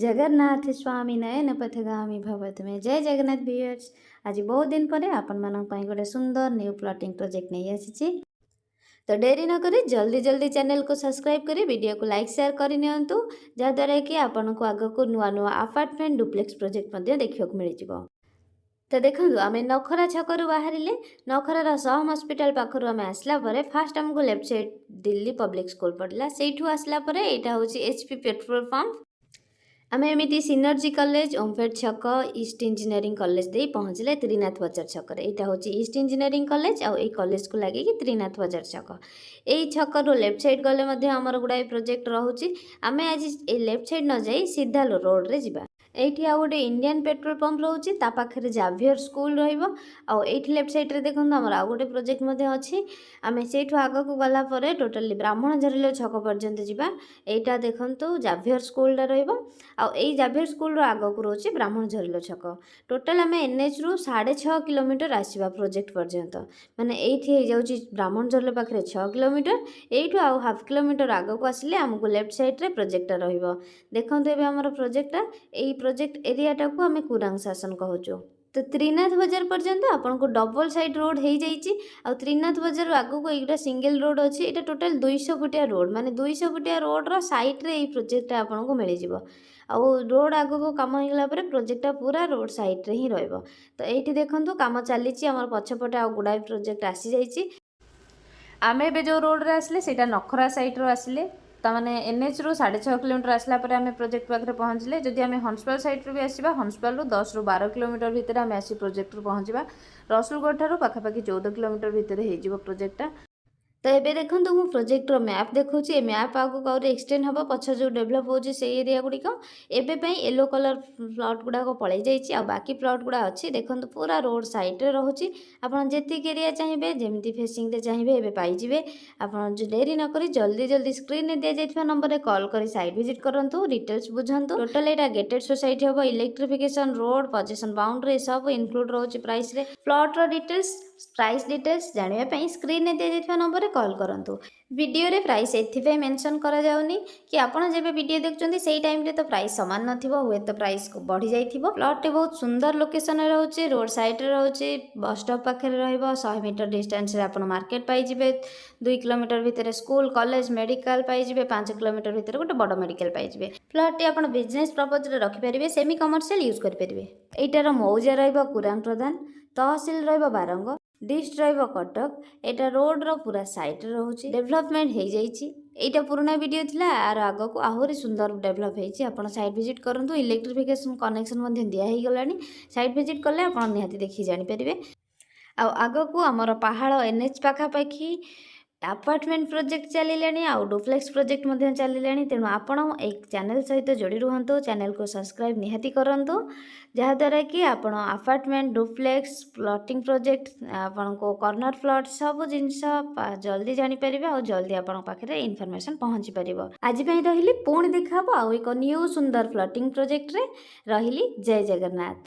ଜଗନ୍ନାଥ ସ୍ୱାମୀ ନୟନ ପଥଗାମୀ ଭବ ତୁମେ। ଜୟ ଜଗନ୍ନାଥ ଭିଉଅର୍ସ। ଆଜି ବହୁତ ଦିନ ପରେ ଆପଣମାନଙ୍କ ପାଇଁ ଗୋଟେ ସୁନ୍ଦର ନ୍ୟୁ ପ୍ଲଟିଂ ପ୍ରୋଜେକ୍ଟ ନେଇ ଆସିଛି। ତ ଡେରି ନକରି ଜଲ୍ଦି ଜଲ୍ଦି ଚ୍ୟାନେଲକୁ ସବସ୍କ୍ରାଇବ୍ କରି ଭିଡ଼ିଓକୁ ଲାଇକ୍, ସେୟାର କରିନିଅନ୍ତୁ, ଯାହାଦ୍ୱାରା କି ଆପଣଙ୍କୁ ଆଗକୁ ନୂଆ ନୂଆ ଆପାର୍ଟମେଣ୍ଟ, ଡୁପ୍ଲେକ୍ସ ପ୍ରୋଜେକ୍ଟ ମଧ୍ୟ ଦେଖିବାକୁ ମିଳିଯିବ। ତ ଦେଖନ୍ତୁ, ଆମେ ନଖରା ଛକରୁ ବାହାରିଲେ, ନଖରାର ସହମ ହସ୍ପିଟାଲ ପାଖରୁ ଆମେ ଆସିଲା ପରେ ଫାଷ୍ଟ ଆମକୁ left side Delhi public school ପଡ଼ିଲା। ସେଇଠୁ ଆସିଲା ପରେ ଏଇଟା ହେଉଛି HP petrol pump. ଆମେ ଏମିତି ସିନର୍ଜି କଲେଜ, ଓମଫେଡ୍ ଛକ, ଇଷ୍ଟ ଇଞ୍ଜିନିୟରିଂ କଲେଜ ଦେଇ ପହଞ୍ଚିଲେ ତ୍ରିନାଥ ବଜାର ଛକରେ। ଏଇଟା ହେଉଛି ଇଷ୍ଟ ଇଞ୍ଜିନିୟରିଂ କଲେଜ ଆଉ ଏଇ କଲେଜକୁ ଲାଗିକି ତ୍ରିନାଥ ବଜାର ଛକ। ଏଇ ଛକରୁ ଲେଫ୍ଟ ସାଇଡ୍ ଗଲେ ମଧ୍ୟ ଆମର ଗୁଡ଼ାଏ ପ୍ରୋଜେକ୍ଟ ରହୁଛି। ଆମେ ଆଜି ଏଇ ଲେଫ୍ଟ ସାଇଡ୍ ନ ଯାଇ ସିଧା ରୋଡ଼ରେ ଯିବା। ଏଇଠି ଆଉ ଗୋଟେ ଇଣ୍ଡିଆନ୍ ପେଟ୍ରୋଲ ପମ୍ପ ରହୁଛି, ତା ପାଖରେ ଜାଭିୟର ସ୍କୁଲ ରହିବ। ଆଉ ଏଇଠି ଲେଫ୍ଟ ସାଇଡ଼୍ରେ ଦେଖନ୍ତୁ, ଆମର ଆଉ ଗୋଟେ ପ୍ରୋଜେକ୍ଟ ମଧ୍ୟ ଅଛି। ଆମେ ସେଇଠୁ ଆଗକୁ ଗଲା ପରେ ଟୋଟାଲି ବ୍ରାହ୍ମଣ ଝରିଲ ଛକ ପର୍ଯ୍ୟନ୍ତ ଯିବା। ଏଇଟା ଦେଖନ୍ତୁ, ଜାଭିୟର ସ୍କୁଲଟା ରହିବ ଆଉ ଏଇ ଜାଭିୟର ସ୍କୁଲର ଆଗକୁ ରହୁଛି ବ୍ରାହ୍ମଣ ଝରିଲ ଛକ। ଟୋଟାଲ ଆମେ ଏନ୍ଏଚ୍ରୁ 6.5 କିଲୋମିଟର ଆସିବା ପ୍ରୋଜେକ୍ଟ ପର୍ଯ୍ୟନ୍ତ। ମାନେ ଏଇଠି ହେଇଯାଉଛି ବ୍ରାହ୍ମଣ ଝରିଲ ପାଖରେ 6 କିଲୋମିଟର। ଏଇଠୁ ଆଉ ହାଫ୍ କିଲୋମିଟର ଆଗକୁ ଆସିଲେ ଆମକୁ ଲେଫ୍ଟ ସାଇଡ଼୍ରେ ପ୍ରୋଜେକ୍ଟଟା ରହିବ। ଦେଖନ୍ତୁ, ଏବେ ଆମର ପ୍ରୋଜେକ୍ଟଟା, ଏଇ ପ୍ରୋଜେକ୍ଟ ଏରିଆଟାକୁ ଆମେ କୁରାଙ୍ଗ ଶାସନ କହୁଛୁ। ତ ତ୍ରିନାଥ ବଜାର ପର୍ଯ୍ୟନ୍ତ ଆପଣଙ୍କୁ ଡବଲ ସାଇଡ୍ ରୋଡ଼ ହେଇଯାଇଛି ଆଉ ତ୍ରିନାଥ ବଜାରରୁ ଆଗକୁ ଏଇଟା ସିଙ୍ଗଲ ରୋଡ଼ ଅଛି। ଏଇଟା ଟୋଟାଲ 200 ଫୁଟିଆ ରୋଡ଼, ମାନେ 200 ଫୁଟିଆ ରୋଡ଼ର ସାଇଡ଼୍ରେ ଏଇ ପ୍ରୋଜେକ୍ଟଟା ଆପଣଙ୍କୁ ମିଳିଯିବ। ଆଉ ରୋଡ଼ ଆଗକୁ କାମ ହେଇଗଲା ପରେ ପ୍ରୋଜେକ୍ଟଟା ପୁରା ରୋଡ଼ ସାଇଡ଼୍ରେ ହିଁ ରହିବ। ତ ଏଇଠି ଦେଖନ୍ତୁ, କାମ ଚାଲିଛି। ଆମର ପଛପଟେ ଆଉ ଗୁଡ଼ାଏ ପ୍ରୋଜେକ୍ଟ ଆସିଯାଇଛି। ଆମେ ଏବେ ଯେଉଁ ରୋଡ଼ରେ ଆସିଲେ, ସେଇଟା ନଖରା ସାଇଡ଼ରୁ ଆସିଲେ। ତାମାନେ ଏନ୍ଏଚ୍ରୁ 6.5 କିଲୋମିଟର ଆସିଲା ପରେ ଆମେ ପ୍ରୋଜେକ୍ଟ ପାଖରେ ପହଞ୍ଚିଲେ। ଯଦି ଆମେ ହଂସପାଲ ସାଇଡ଼ରୁ ବି ଆସିବା, ହଂସପାଲରୁ 10ରୁ 12 କିଲୋମିଟର ଭିତରେ ଆମେ ଆସି ପ୍ରୋଜେକ୍ଟରୁ ପହଞ୍ଚିବା। ରସୁଲଗଡ଼ ଠାରୁ ପାଖାପାଖି 14 କିଲୋମିଟର ଭିତରେ ହେଇଯିବ ପ୍ରୋଜେକ୍ଟଟା। ତ ଏବେ ଦେଖନ୍ତୁ, ମୁଁ ପ୍ରୋଜେକ୍ଟର ମ୍ୟାପ୍ ଦେଖାଉଛି। ଏ ମ୍ୟାପ୍ ଆଗକୁ ଆହୁରି ଏକ୍ସଟେଣ୍ଡ ହେବ, ପଛ ଯେଉଁ ଡେଭଲପ୍ ହେଉଛି ସେଇ ଏରିଆ ଗୁଡ଼ିକ। ଏବେ ପାଇଁ ୟେଲୋ କଲର୍ ପ୍ଲଟ୍ ଗୁଡ଼ାକ ପଳେଇ ଯାଇଛି ଆଉ ବାକି ପ୍ଲଟ୍ ଗୁଡ଼ା ଅଛି। ଦେଖନ୍ତୁ, ପୁରା ରୋଡ଼ ସାଇଡ଼୍ରେ ରହୁଛି। ଆପଣ ଯେତିକି ଏରିଆ ଚାହିଁବେ, ଯେମିତି ଫେସିଂରେ ଚାହିଁବେ, ଏବେ ପାଇଯିବେ। ଆପଣ ଡେରି ନକରି ଜଲ୍ଦି ଜଲ୍ଦି ସ୍କ୍ରିନ୍ରେ ଦିଆଯାଇଥିବା ନମ୍ବରରେ କଲ୍ କରି ସାଇଟ୍ ଭିଜିଟ୍ କରନ୍ତୁ, ଡିଟେଲ୍ସ ବୁଝନ୍ତୁ। ଟୋଟାଲ୍ ଏଇଟା ଗେଟେଡ୍ ସୋସାଇଟି ହେବ। ଇଲେକ୍ଟ୍ରିଫିକେସନ୍, ରୋଡ଼, ପଜେସନ୍ ବାଉଣ୍ଡ୍ରି ସବୁ ଇନକ୍ଲୁଡ଼ ରହୁଛି ପ୍ରାଇସ୍ରେ। ପ୍ଲଟ୍ର ଡିଟେଲ୍ସ, ପ୍ରାଇସ୍ ଡିଟେଲ୍ସ ଜାଣିବା ପାଇଁ ସ୍କ୍ରିନ୍ରେ ଦିଆଯାଇଥିବା ନମ୍ବରରେ କଲ୍ କରନ୍ତୁ। ଭିଡ଼ିଓରେ ପ୍ରାଇସ୍ ଏଥିପାଇଁ ମେନସନ୍ କରାଯାଉନି କି ଆପଣ ଯେବେ ଭିଡ଼ିଓ ଦେଖୁଛନ୍ତି, ସେଇ ଟାଇମ୍ରେ ତ ପ୍ରାଇସ୍ ସମାନ ନଥିବ, ହୁଏତ ପ୍ରାଇସ୍ ବଢ଼ିଯାଇଥିବ। ପ୍ଲଟ୍ଟି ବହୁତ ସୁନ୍ଦର ଲୋକେସନରେ ରହୁଛି, ରୋଡ଼ ସାଇଡ଼୍ରେ ରହୁଛି, ବସ୍ ଷ୍ଟପ୍ ପାଖରେ ରହିବ। 100 ମିଟର ଡିଷ୍ଟାନ୍ସରେ ଆପଣ ମାର୍କେଟ ପାଇଯିବେ, 2 କିଲୋମିଟର ଭିତରେ ସ୍କୁଲ, କଲେଜ, ମେଡ଼ିକାଲ ପାଇଯିବେ, 5 କିଲୋମିଟର ଭିତରେ ଗୋଟେ ବଡ଼ ମେଡ଼ିକାଲ ପାଇଯିବେ। ପ୍ଲଟ୍ଟି ଆପଣ ବିଜନେସ୍ ପର୍ପଜ୍ରେ ରଖିପାରିବେ, ସେମି କମର୍ସିଆଲ ୟୁଜ୍ କରିପାରିବେ। ଏଇଟାର ମୌଜା ରହିବ କୁରାଙ୍ଗ ପ୍ରଧାନ, ତହସିଲ ରହିବ ବାରଙ୍ଗ, ଡିଷ୍ଟ୍ରିକ୍ଟ ରହିବ କଟକ। ଏଇଟା ରୋଡ଼ର ପୁରା ସାଇଡ଼୍ରେ ରହୁଛି। ଡେଭଲପମେଣ୍ଟ ହେଇଯାଇଛି। ଏଇଟା ପୁରୁଣା ଭିଡ଼ିଓ ଥିଲା, ଆର ଆଗକୁ ଆହୁରି ସୁନ୍ଦର ଡେଭଲପ୍ ହେଇଛି। ଆପଣ ସାଇଟ୍ ଭିଜିଟ୍ କରନ୍ତୁ। ଇଲେକ୍ଟ୍ରିଫିକେସନ୍ କନେକ୍ସନ୍ ମଧ୍ୟ ଦିଆ ହେଇଗଲାଣି। ସାଇଟ୍ ଭିଜିଟ୍ କଲେ ଆପଣ ନିହାତି ଦେଖି ଜାଣିପାରିବେ। ଆଉ ଆଗକୁ ଆମର ପାହାଳ ଏନ୍ଏଚ୍ ପାଖାପାଖି ଆପାର୍ଟମେଣ୍ଟ ପ୍ରୋଜେକ୍ଟ ଚାଲିଲାଣି ଆଉ ଡୁପ୍ଲେକ୍ସ ପ୍ରୋଜେକ୍ଟ ମଧ୍ୟ ଚାଲିଲାଣି। ତେଣୁ ଆପଣ ଏଇ ଚ୍ୟାନେଲ୍ ସହିତ ଯୋଡ଼ି ରୁହନ୍ତୁ, ଚ୍ୟାନେଲକୁ ସବସ୍କ୍ରାଇବ୍ ନିହାତି କରନ୍ତୁ, ଯାହାଦ୍ୱାରା କି ଆପଣ ଆପାର୍ଟମେଣ୍ଟ, ଡୁପ୍ଲେକ୍ସ, ପ୍ଲଟିଂ ପ୍ରୋଜେକ୍ଟ, ଆପଣଙ୍କୁ କର୍ଣ୍ଣର ପ୍ଲଟ୍ ସବୁ ଜିନିଷ ଜଲ୍ଦି ଜାଣିପାରିବେ ଆଉ ଜଲ୍ଦି ଆପଣଙ୍କ ପାଖରେ ଇନଫର୍ମେସନ୍ ପହଞ୍ଚି ପାରିବ। ଆଜି ପାଇଁ ରହିଲି। ପୁଣି ଦେଖା ହେବ ଆଉ ଏକ ନ୍ୟୁ ସୁନ୍ଦର ପ୍ଲଟିଂ ପ୍ରୋଜେକ୍ଟରେ। ରହିଲି, ଜୟ ଜଗନ୍ନାଥ।